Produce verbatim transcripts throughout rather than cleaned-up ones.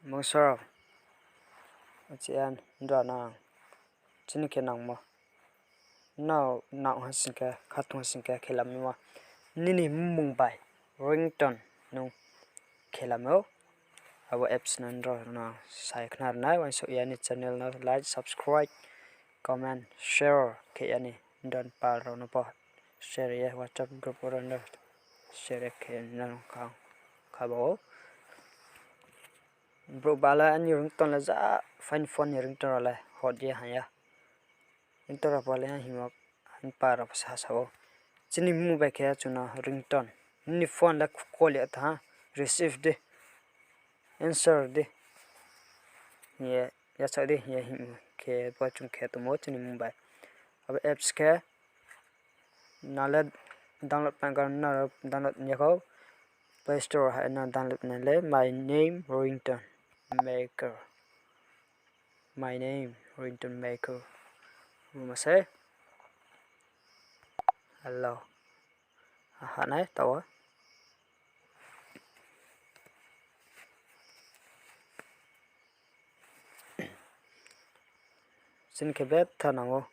Mungsa rao, achi an dra nang, chini khe nangmo. Nrao nang ha sing khe, khatung ha sing khe khelamaimo. Nini mmung bai ringtone nung khelamo. Abo apps no nrao no sai khna rinai, uaingsouh ye aini channel no like, subscribe, comment, share khe ye aini nrao ni pal rao no pho share ye WhatsApp group rao no share khe nang kha, kha ba ou. Brouh ba le aini ringtone le ja, fine phone ni ringtone rao le hot ye hang ya. Ringtone rao pho le hingmo, aini pa rao pho sa sa ou. Chini mmung bai khe chung no ringtone. Nini phone le call ya tha, receive di, answer di, hing ye, yachaoh di hing ye hing khe bo chung khe tongmo chini mmung bai. Abo apps khe nang le download pan kar nrao download ya khou. Play Store ha no download nai le My Name Ringtone Maker. My Name Ringtone Maker. Bo ma se. Hello. Ha nai taoh wo. Chini khe betha nang ou.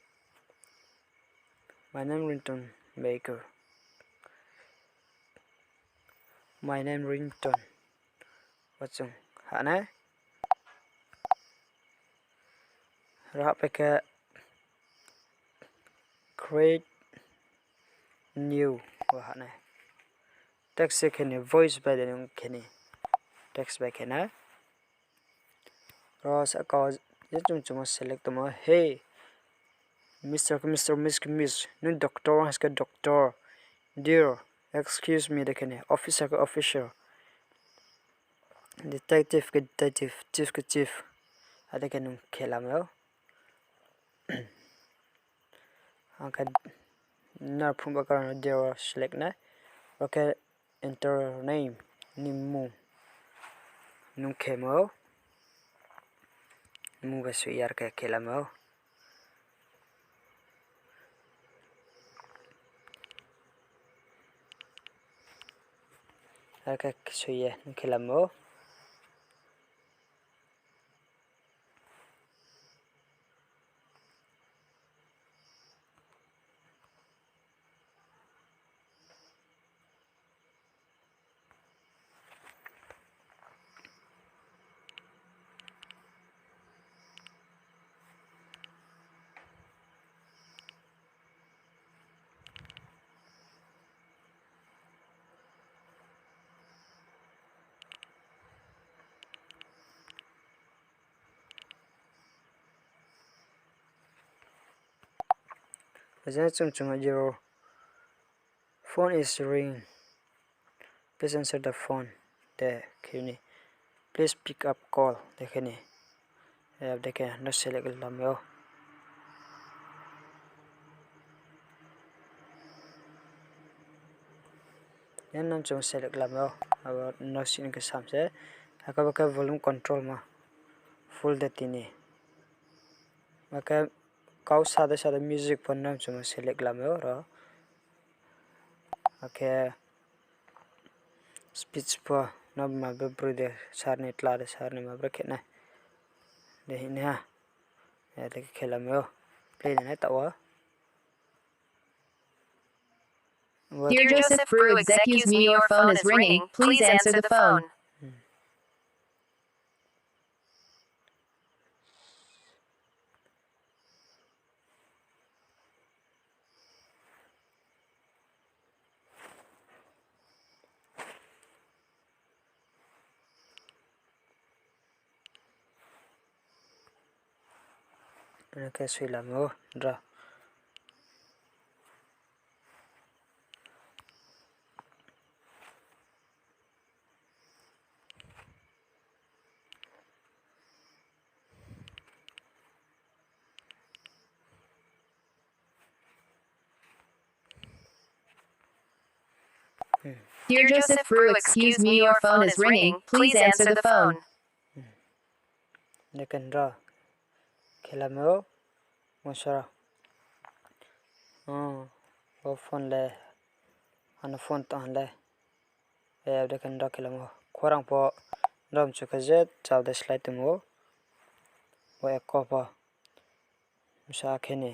My name ringtone maker. My name ringtone. Bo chung ha nai. Ro hahpai khe create new wo ha nai. Text se khe ni voice bai de nung khe ni. Text bai khe nai. Ro sahka wo je chung chung wo select tongmo, Hey, Mister khe Mister, Miss khe Miss, nung doctor hing khe doctor, dear, excuse me de khe ni, officer khe officer, detective khe detective, chief khe chief, ade khe nung khe lamai ou. Ang khe nrao phung ba karon no dear wo select nai, ro khe enter name, ni mmung nung khemo, mmung bai soi ye are khe khe lamai ou. Are khe soi ye nung khe lamai ou. Aja chung chung a jero. Phone is ring. Please answer the phone. De khe ni. Please pick up call. De khe ni. Abo de khe no select lamai ou. Yan no chung select lamai ou. Abo no sini khe sam se. Abo khe volume control ma. Full de tini. Akhe kau sa de sa de music pho no chung select lamai ou ro. Akhe speech pho no ma bre broi de sar ni tla de sar ni ma bre khe nai. De hing nai ha. Ya de khe lamai ou. Play nai taoh wo. Dear Joseph Bru, excuse me, your phone is ringing. Please answer the phone. Ano khe soi lamai ou dra. Dear Joseph Bru, excuse me, your phone is ringing. Please answer the phone. Dekhen ro. Khe lamai ou. Mosora. O phone le. Ano phone tong ha le. Dekhen ro khe lamai ou. Khorang pho Nrao mchu khe je chal de slái tongmo. Bo eko pho. Bsa khe ni.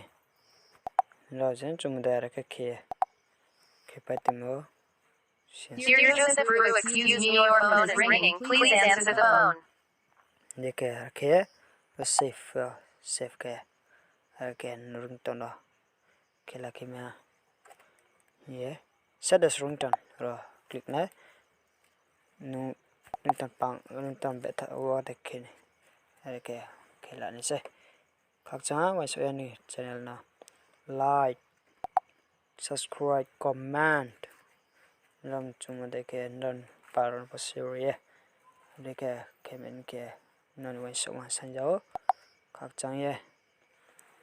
Nrao je chumo de are khe khe. Khe pai tongmo. Dear Joseph Ru, excuse me, your phone is ringing. Please answer the phone. Hing khe are khe, save, save khe. Are khe ringtone no. Khe la khe ma. Ye. Set as ringtone ro click nai. Nung ringtone pang, ringtone betha wo de khe ni. Are khe, khe la ni se. Khakchang ha uaingsouh ya ni channel no like, subscribe, comment. Nrao mchumo de khe nrao ni pal rao pho share ye. De khe khe meni khe nrao ni uaingsouhma saing ja ou. Khakchang ye.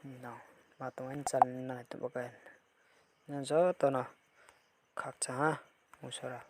Nang ma tong channel nai tongbo khe. Nang joto no khakchang ha. Uaingsouh ra.